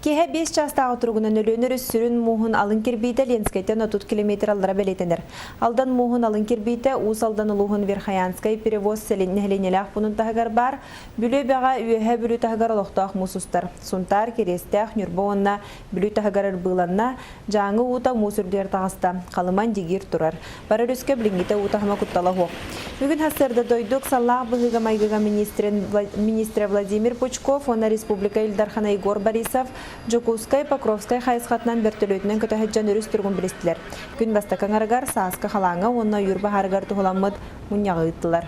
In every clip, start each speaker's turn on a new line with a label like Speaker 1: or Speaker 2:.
Speaker 1: Киэһэ 5 чаастааҕы туругунан Өлүөнэ өрүс сүрүн мууһун алын кирбиитэ Ленскэйтэн 30 километр аллара бэлиэтэнэр. Алдан мууһун алын кирбиитэ Уус Алдан улууһун Верхоянскай перевоз сэлин нэһилиэнньэлээх пуунун таһыгар баар Бүлүү эбэҕэ Үөһээ Бүлүү таһыгар олохтоох муус устар. Сунтаар, Кириэстээх, Ньурба уонна Бүлүү таһыгар ырбыыланна, Дьааҥы уута муус үрдүгэр таҕыста, Халыман дьигиир турар. Бары өрүскэ билиҥҥитэ уу таһыма куттала суох. Бүгүн сарсыарда дойду ыксаллаах быһыыга-майгыга министрэ Владимир Пучков уонна республика Ил Дархана Егор Борисов Дьокуускай, Покровскай хайысхатынан бөртөлүөтүнэн көтө сылдьан өрүс туругун билистилэр. Күн бастакы аҥарыгар сааскы халааҥҥа уонна ойуур баһаарыгар туһуламмыт мунньаҕы ыыттылар.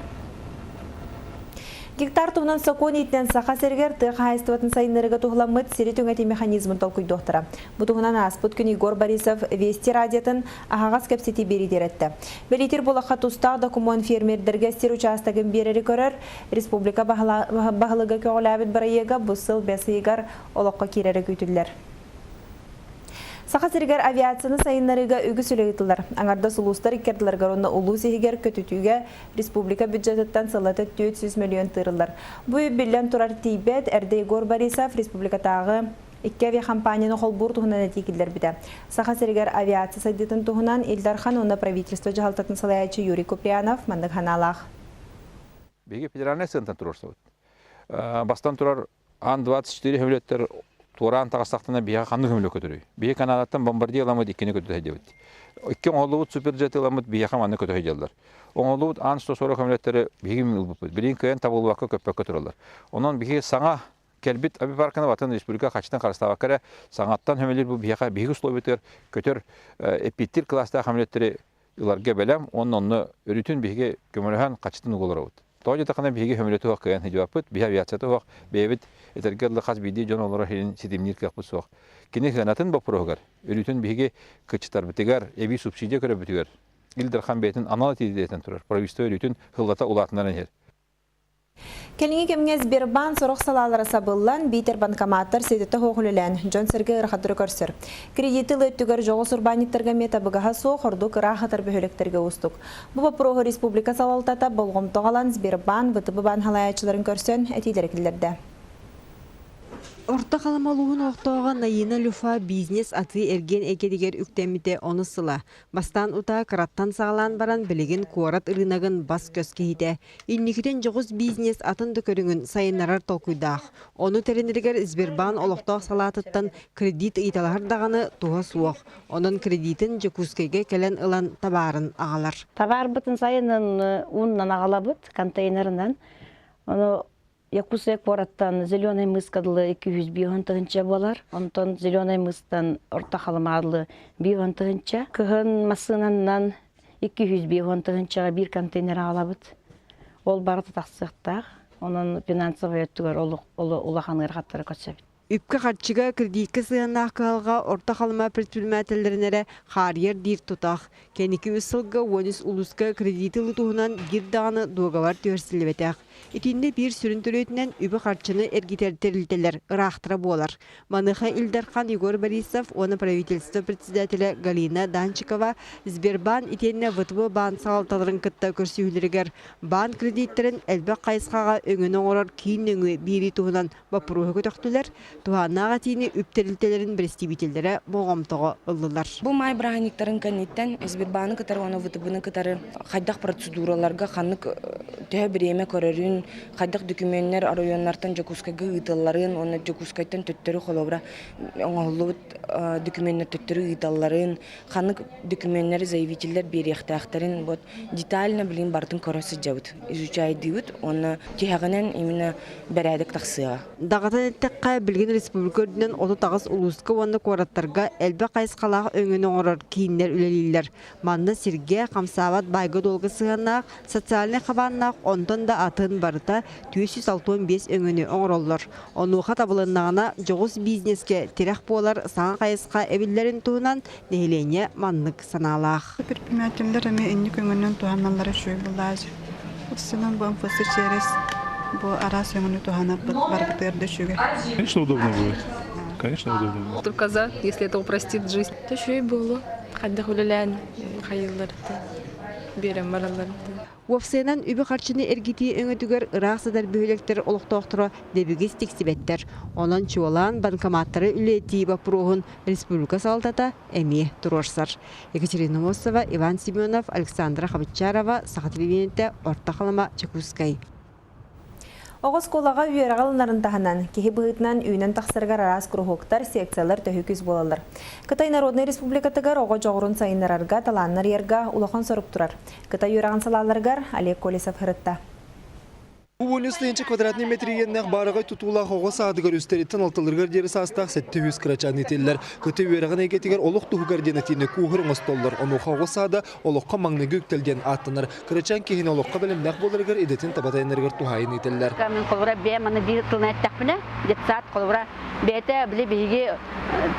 Speaker 1: Гектар туһунан сокуон иитинэн Саха сиригэр тыа хаһаайыстыбатын сайыннарыыга туһуламмыт сири түҥэтии механизмын толкуйдуохтара. Бу туһунан ааспыт күн Егор Борисов Вести радиотын аһаҕас кэпсэтии биэриитигэр эттэ. Бэлиэтиир буолахха тустаах докумуон фермердэргэ сир учаастагын биэрэри көрөр, республика баһылыга көҕүлээбит бырайыага бу сыл бэс ыйыгар олоххо киирэрэ күүтүллэр. Саха сиригэр авиацияны сайыннарыыга үгүс үлэ ыытыллар. Аҥардас улуустар икки ардыларыгар уонна улуус иһигэр көтүтүүгэ республика бюджетыттан сыллата 400 миллион тыырыллар. Бу үп биллэн турар тиийбэт, эрдэ Егор Борисов республикатааҕы икки авиахампаанньаны холбуур туһунан этии киллэрбитэ. Саха сиригэр авиация сайдыытын туһунан Ил Дархан уонна правительство дьаһалтатын салайааччы Юрий Куприянов маннык санаалаах.
Speaker 2: Биһиги федеральнай сыантан туруорсабыт. Бастан турар Ан-24 хөмөлөттөр туораан таҕыстахтарына биһиэхэ ханнык хөмөлө көтөрүй? Биһи Канадаттан бомбардир ыламмыт иккини көтө сылдьабыт. Икки оҥоһуллубут суперджет ыламмыт биһиэхэ манна көтө сылдьаллар. Оҥоһуллубут Ан-140 хөмөлөттөрү биһиги ылбыппыт. Билигин кыайан табыллыбакка көппөккө тураллар. Онон биһиги саҥа кэлбит авиапарканы атын республика хачытын харыстаабакка эрэ саҥаттан хөмөлүүр бу биһиэхэ биһиги условиятыгар көтөр эппиэттиир кылаастаах хөмөлөттөрү ыларга бэлэм уонна онно өрүтүн биһиги көмөлөһөн хачытын уголоробут. Тоҕо диэтэххинэ биһиги хөмөлөтү суох кыайан сылдьыбаппыт, биһи авиацията суох, бэйэбит этэргэ дылы хас биирдии дьон олорор сирин ситимниир кыахпыт суох. Кини сыанатын боппуруоһугар өрүтүн биһиги кыччытарбытыгар, эбии субсидия көрөрбүтүгэр Ил Дархан бэйэтин анал этиитин турар, правительство өрүтүн сыллата улаатыннаран иһэр.
Speaker 1: Кэлиҥҥи кэмҥэ Сбербаан сорох салаалара сабыллан, биитэр банкоматтар ситэтэ суох үлэлээн, дьон-сэргэ ыарахаттары көрсөр. Кредити ылыы өттүгэр дьоҕус урбаанньыттарга эмиэ табыгаһа суох, ордук ыраах сытар бөһүөлэктэргэ уустук. Бу боппуруоһу республика салалтата болҕомтоҕо ылан Сбербаан, ВТБ баан салайааччыларын көрсөн этиилэри киллэрдэ.
Speaker 3: Орто Халыма улууһун олохтооҕо Наина Люфа бизнес атыы-эргиэн эйгэтигэр үктэммитэ онус сыла. Бастаан утаа кыраттан саҕалаан баран билигин куорат ырыынагын бас-көс киһитэ. Инникитин дьоҕус бизнес атын да көрүҥүн сайыннарар толкуйдаах. Ону тэринэригэр Сбербаан олохтоох салаатыттан кредит ыйыталаһар даҕаны туһа суох. Онон кредитин Дьокуускайга кэлэн ылан табаарын аҕалар.
Speaker 4: Табаарбытын сайынын ууннан аҕалабыт контейнерынан. Ону Якутскай куораттан Зеленый мыска дылы 205 тыһынча буолар. Онтон Зеленый мыстан Орто Халымаа дылы 5 тыһынча. Кыһын массыынанан 205 тыһынчаҕа биир контейнер аҕалабыт. Ол барыта тахсыахтаах. Онон финансовай өттүгэр улахан ыарахаттары көрсөбүт.
Speaker 3: Үпкэ-харчыга, кредиткэ сыһыаннаах кыһалҕа Орто Халыма предпринимателлэрин эрэ хаарыйар диир тутах. Кэнники үс сылга 13 улууска кредити ылыы туһунан биир даҕаны дуогабар түһэрсиллибэтэх. Итиннэ биир сүрүн төрүөтүнэн үбү-харчыны эргитэр тэрилтэлэр ыраахтара буолар. Маныаха Ил Дархан Егор Борисов уонна правительство председателэ Галина Данчикова Сбербаан итиэннэ ВТБ баан салалталарын кытта көрсүһүүлэригэр баан кредиттэрин элбэх хайысхаҕа өҥөнү оҥорор киин нөҥүө биэрии туһунан боппуруоһу көтөхтүлэр, туһааннаах этиини үп тэрилтэлэрин бэрэстэбиитэллэрэ болҕомтоҕо ыллылар.
Speaker 5: Бу маай бырааһынньыктарын кэнниттэн Сбербааны кытары уонна ВТБ-ны кытары хайдах процедураларга ханнык төһө бириэмэ көрөрүн, хайдах докумуоннар оройуоннартан Дьокуускайга ыыталларын уонна Дьокуускайтан төттөрү холобура оҥоһуллубут докумуоннар төттөрү ыыталларын, ханнык докумуоннары заявителлэр биэриэхтээхтэрин вот детально билигин барытын көрө сылдьабыт, изучайдыыбыт уонна тиһэҕинэн именно бэрээдэк тахсыаҕа.
Speaker 3: Даҕатан эттэххэ, билигин республика үрдүнэн 38 улууска уонна куораттарга элбэх хайысхалаах өҥөнү оҥорор кииннэр үлэлииллэр. Манна сиргэ, хамсаабат баайга-дуолга сыһыаннаах, социальнай хабааннаах онтон да атын барыта 465 өҥөнү оҥороллор. Онуоха табылыннаҕына, дьоҕус бизнескэ тирэх буолар саҥа хайысха эбиллэрин туһунан нэһилиэнньэ маннык санаалаах.
Speaker 6: Предпринимателлэр эмиэ инник өҥөнөн туһаналлара үчүгэй былааж. Сынан бу МФС через бу араас өҥөнү туһанарбыт барбытыгар да үчүгэй.
Speaker 7: Конечно, удобно будет. Конечно, удобно будет.
Speaker 8: Только за, если это упростит жизнь.
Speaker 9: Үчүгэй буолуо. Хайдах үлэлээн хайылларыттан.
Speaker 8: Биэрэн бараллар.
Speaker 3: Уопсайынан үбү-харчыны эргитии өҥөтүгэр ыраах сытар бөһүөлэктэр олохтоохторо дэбигис тиксибэттэр. Онон чуолаан банкоматтары үлэлэтии боппуруоһун республика салалтата эмиэ туруорсар. Екатерина Мосова, Иван Семенов, Александра Хабычарова, Саха телевидениетэ, Орто Халыма, Чекускай.
Speaker 1: Оҕо оскуолаҕа үөрэҕи ылынарын таһынан, киһи быһыытынан үүнэн тахсарыгар араас куруһуоктар, секциялар төһүү күүс буолаллар. Кытай Народнай Республикатыгар оҕо дьоҕурун сайыннарарга, талааннар ыйарга улахан сорук турар. Кытай үөрэҕин салааларыгар Олег Колесов сырытта.
Speaker 9: Уонус тыһыынча квадратный метр иэннээх баараҕай тутуулаах оҕо саадыгар үстэриттэн алталарыгар диэри саастаах 700 кырачаан иитиллэр. Кытай үөрэҕин эйгэтигэр олох туһугар диэн этиини кууһур оҥостоллор. Онуоха оҕо саада олоххо маҥнайгы үктэл диэн ааттанар. Кырачаан киһини олоххо бэлэмнээх буоларыгар идэтин таба тайанарыгар туһаайын ыыталлар.
Speaker 10: Мин холобура бэйэм аны биир тылынан эттэхпинэ, детсад холобура бэйэтэ били биһиги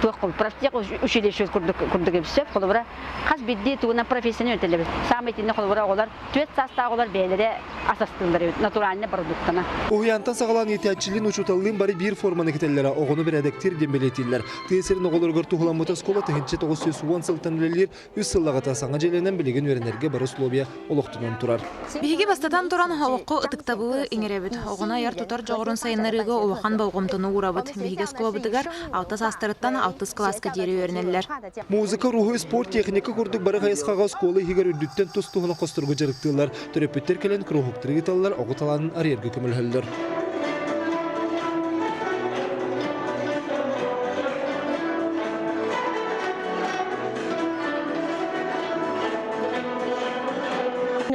Speaker 10: туох профтех училище курдук курдук эбит холобура хас биирдии тугунан профессияны үөрэтэллэр саамай итиннэ холобура оҕолор түөрт саастаах оҕолор бэйэлэрэ ас астыыллар эбит натуральный продуктана.
Speaker 9: Уһуйаантан саҕалаан иитээччилиин учууталлыын бары биир форманы кэтэллэрэ оҕону бэрээдэктиир диэн бэлиэтииллэр. Тыа сирин оҕолоругар туһуламмыт оскуола 1910 сылтан үлэлиир. Үс сыллаҕыта саҥа дьиэлэнэн билигин үөрэнэргэ бары условия олохтонон турар.
Speaker 11: Биһиги бастатан туран олоххо ытыктабылы иҥэрэбит. Оҕону айар-тутар дьоҕурун сайыннарыыга улахан болҕомтону уурабыт. Биһиги оскуолабытыгар алта саастарыттан алтыс кылааска диэри үөрэнэллэр.
Speaker 9: Музыка, уруһуй, спорт, техника курдук бары хайысхаҕа оскуола иһигэр үрдүттэн тус-туһунан хосторго дьарыктыыллар. Төрөппүттэр кэлэн куруһуктары ыыталлар, оҕо талаанын арыйарга көмөлөһөллөр.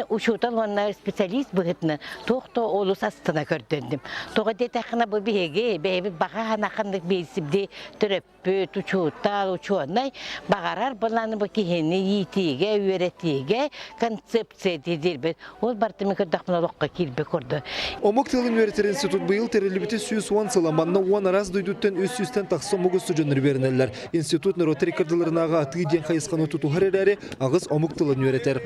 Speaker 12: Учуутал уонна специалист быһыытынан туох да олус астына көрдөрдүм. Тоҕо диэтэххинэ бу биһиги бэйэбит баҕа ханаханнык биэрсибди төрөппүт, учуутал, учуонай баҕарар былааны бу киһини иитиигэ, үөрэтиигэ концепция диирбит. Ол бартымы көрдөхпүнэ олоххо киирбит курдук.
Speaker 9: Омук тылын үөрэтэр институт быйыл тэриллибитэ 110 сыла. Манна уон араас дойдуттан 300-тэн тахса омук устудьуоннар үөрэнэллэр. Институт норуоттар иккардыларынааҕы атыы диэн хайысханы тутуһар эрээри, аҕыс омук тылын үөрэтэр.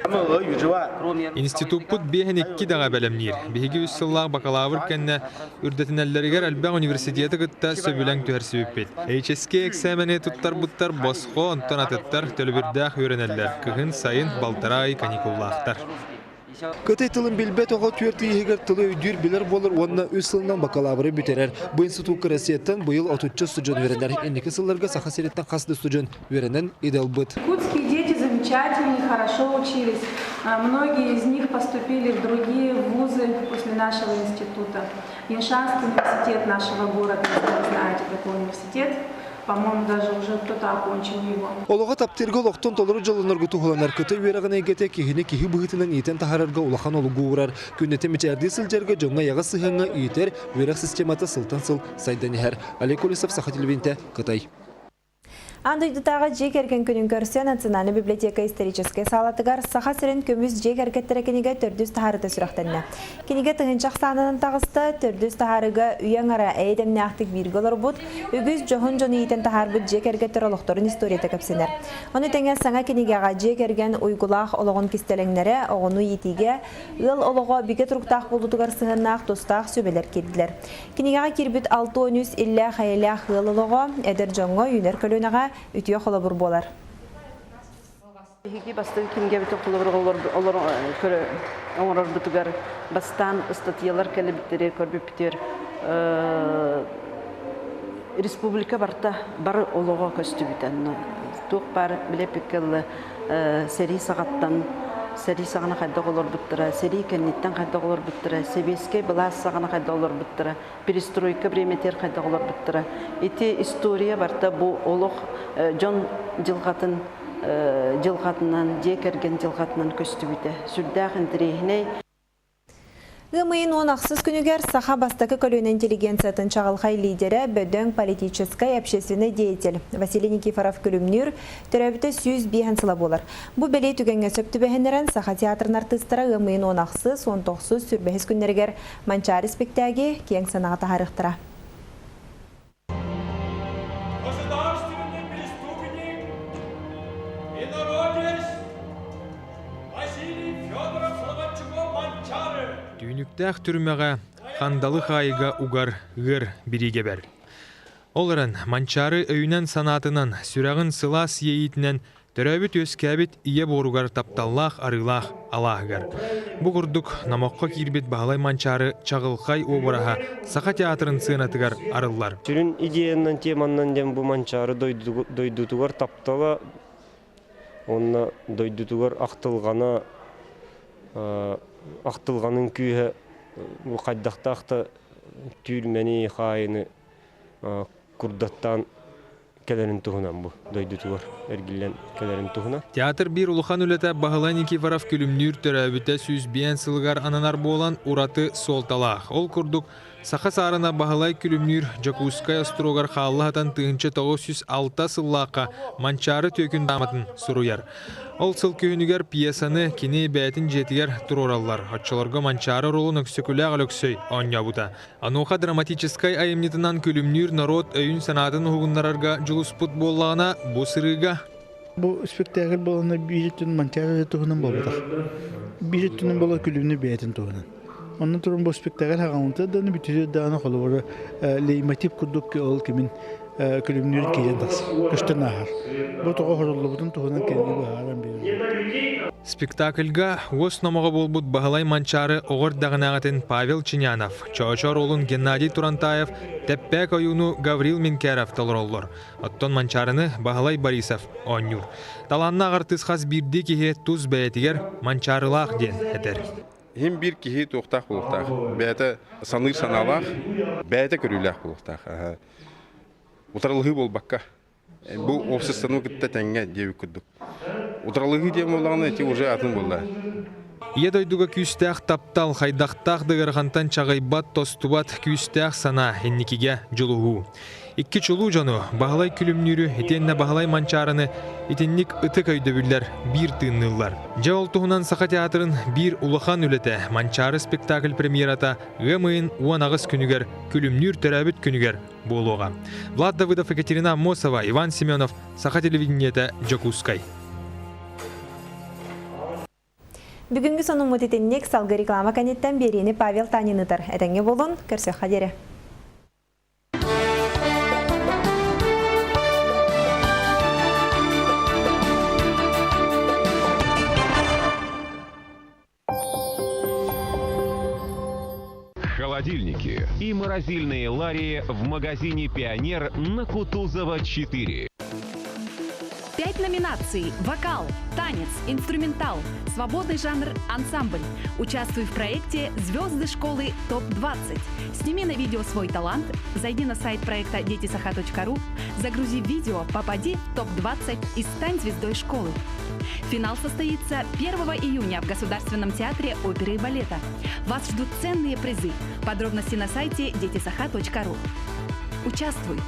Speaker 13: Институппут биэһин икки даҕа бэлэмниир. Биһиги үс сыллаах бакалавр кэннэ үрдэтинэллэригэр элбэх университеты кытта сөбүлэҥ түһэрсибиппит. HSK эксээмэни туттарбыттар босхо, онтон атыттар төлөбүрдээх үөрэнэллэр. Кыһын, сайын балтараа ый каникуллаахтар.
Speaker 9: Кытай тылын билбэт оҕо түөрт ый иһигэр тылы өйдүүр билэр буолар уонна үс сылынан бакалавры бүтэрэр. Бу институкка Россияттан быйыл отучча студент үөрэнэр. Инники сылларга Саха сириттэн хас да студент үөрэнэн идэ ылбыт.
Speaker 8: Якутские дети замечательные, хорошо учились. Многие из них поступили в другие вузы после нашего института. Яншанский университет нашего города, если вы знаете такой университет, по-моему, даже уже кто-то окончил его.
Speaker 9: Олоҕо таптыырга олохтон толору дьоллонорго туһуланар кытай үөрэҕин эйгэтэ киһини киһи быһыытынан иитэн таһаарарга улахан олугу уурар. Күннэтэ мичээрдии сылдьарга дьоҥҥо эйэҕэс сыһыаҥҥа иитэр үөрэх системата сылтан сыл сайдан иһэр. Олег Колесов, Саха телевидениетэ, Кытай.
Speaker 1: Аан дойдутааҕы дьиэ кэргэн күнүн көрсө Национальнай библиотека историческай саалатыгар Саха сирин көмүс дьиэ кэргэттэрэ кинигэ төрдүс таһаарыыта сүрэхтэннэ. Кинигэ тыһыынча ахсаанынан таҕыста, төрдүс таһаарыыга үйэ аҥара эйэ-дэмнээхтик бииргэ олорбут, үгүс дьоһун дьону иитэн таһаарбыт дьиэ кэргэттэр олохторун историята кэпсэнэр. Ону тэҥэ саҥа кинигэҕэ дьиэ кэргэн уйгулаах олоҕун кистэлэҥнэрэ, оҕону иитиигэ, ыал олоҕо бигэ туруктаах буолуутугар сыһыаннаах тустаах сүбэлэр киирдилэр. Кинигэҕэ киирбит 63 иллээх-эйэлээх ыал олоҕо эдэр дьоҥҥо, үүнэр көлүөнэҕэ үтүө холобур буолар.
Speaker 14: Биһиги бастакы кинигэбитин холобур оҥорорбутугар бастаан ыстатыйалар кэлбиттэригэр көрбүппүтүгэр республика барыта бары олоҕо көстүбүтэ. Туох баар билэппиккэ дылы сэрии саҕаттан сэрии саҕана хайдах олорбуттара, сэрии кэнниттэн хайдах олорбуттара, сэбиэскэй былаас саҕана хайдах олорбуттара, перестройка времятигэр хайдах олорбуттара. Ити история барыта бу олох дьон дьылҕатын дьылҕатынан, дьиэ кэргэн дьылҕатынан көстүбүтэ. Сүрдээх интэриэһинэй.
Speaker 1: Ыам ыйын уон ахсыс күнүгэр саха бастакы көлүөнэ интеллигенциятын чаҕылхай лидерэ, бөдөҥ политическай, общественнай деятель Василий Никифоров Күлүмнүүр төрөөбүтэ 105 сыла буолар. Бу бэлиэ түгэҥҥэ сөп түбэһиннэрэн Саха театрын артыыстара ыам ыйын уон ахсыс, уон тохсус, сүүрбэһис күннэригэр Манчаары спектаги киэҥ санаҕа таһаарыахтара.
Speaker 15: Государственный преступник и народец Василий Федоров Слободчуков-Манчары.
Speaker 13: Түүнүктээх түрмэҕэ хандалы хаайыга угар ыар бириигэбэр. Ол эрэн Манчаары өйүнэн-санаатынан, сүрэҕин сылаас иэйиитинэн Төрөөбүт-үөскээбит ийэ буоругар тапталлаах арыылаах алааһыгар. Бу курдук номоххо киирбит Баһылай Манчаары чаҕылхай уобараһа Саха театрын сыанатыгар арыллар.
Speaker 16: Сүрүн идеянан, теманнан диэн бу Манчаары дойдутугар таптала уонна дойдутугар ахтылҕана ахтылҕанын күүһэ бу хайдахтаах да түүрмэни, хаайыны курдаттаан кэлэрин туһунан бу дойдутугар эргиллэн кэлэрин туһунан.
Speaker 13: Театр биир улахан үлэтэ Баһылай Никифоров Күлүмнүүр төрөөбүтэ 105 сылыгар ананар буолан ураты суолталаах. Ол курдук, Саха саарына Баһылай Күлүмнүүр Дьокуускай остуруогар хаалла сытан 1906 сыллаахха Манчаары түөкүн дааматын суруйар. Ол сыл күһүнүгэр пьесаны кини бэйэтин дьиэтигэр туруораллар. Оччолорго Манчаары оруолун Өксөкүлээх Өлөксөй оонньообута. Онуоха драматическай айымньытынан күлүмнүүр норуот өйүн-санаатын уһугуннарарга дьулуспут буоллаҕына, бу сырыыга
Speaker 17: Бу спектакль буолана биир өттүн Манчаары туһунан буолбатах. Биир өттүнэн буолар күлүмнүү бэйэтин туһунан. Онно туран бу спектакль хаҕаммыта даҕаны бүтүрүө даҕаны холобура лейтмотив курдук ол кимин күлүмнүүр киирэн тахсар, көстөн ааһар. Бу тоҕо оһоруллубутун туһунан кинини быһааран биэрэр.
Speaker 13: Спектакльга уос номоҕо буолбут Баһылай Манчаары оҕо эрдэҕинээҕитин Павел Чинянов, Чоочо оруолун Геннадий Турантаев, Тэппээк ойууну Гаврил Минкеров толороллор. Оттон Манчаарыны Баһылай Борисов оонньуур. Талааннаах артыыс хас биирдии киһи тус бэйэтигэр Манчаарылаах диэн этэр.
Speaker 18: Иһин биир киһи туохтаах буолуохтаах. Бэйэтэ саныыр санаалаах, бэйэтэ көрүүлээх буолуохтаах. Утарылаһыы буолбакка. Бу уопсастыбаны кытта тэҥҥэ диэбит курдук. Утарылаһыы диэн буоллаҕына ити уже атын буолла.
Speaker 13: Ийэ дойдуга күүстээх таптал, хайдахтаах да ыарахантан чаҕыйбат, тостубат күүстээх санаа инникигэ дьулуһуу. Икки чулуу дьону, Баһылай Күлүмнүүрү итиэннэ Баһылай Манчаарыны итинник ытык өйдөбүллэр биир тыынныыллар. Дьэ ол туһунан Саха театрын биир улахан үлэтэ Манчаары спектакль премьерата ыам ыйын 18 күнүгэр Күлүмнүүр төрөөбүт күнүгэр буолуоҕа. Влад Давыдов, Екатерина Аммосова, Иван Семенов, Саха телевидениетэ, Дьокуускай.
Speaker 1: Бүгүҥҥү сонуммут итинник салгыы реклама кэнниттэн биэриини Павел Танин ыытар. Этэҥҥэ буолун, көрсүөххэ диэри.
Speaker 19: Холодильники и морозильные лари в магазине «Пионер» на Кутузова 4.
Speaker 20: Пять номинаций – вокал, танец, инструментал, свободный жанр, ансамбль. Участвуй в проекте «Звезды школы ТОП-20». Сними на видео свой талант, зайди на сайт проекта детисаха.ру, загрузи видео, попади в ТОП-20 и стань звездой школы. Финал состоится 1 июня в Государственном театре оперы и балета. Вас ждут ценные призы. Подробности на сайте детисаха.ру. Участвуй!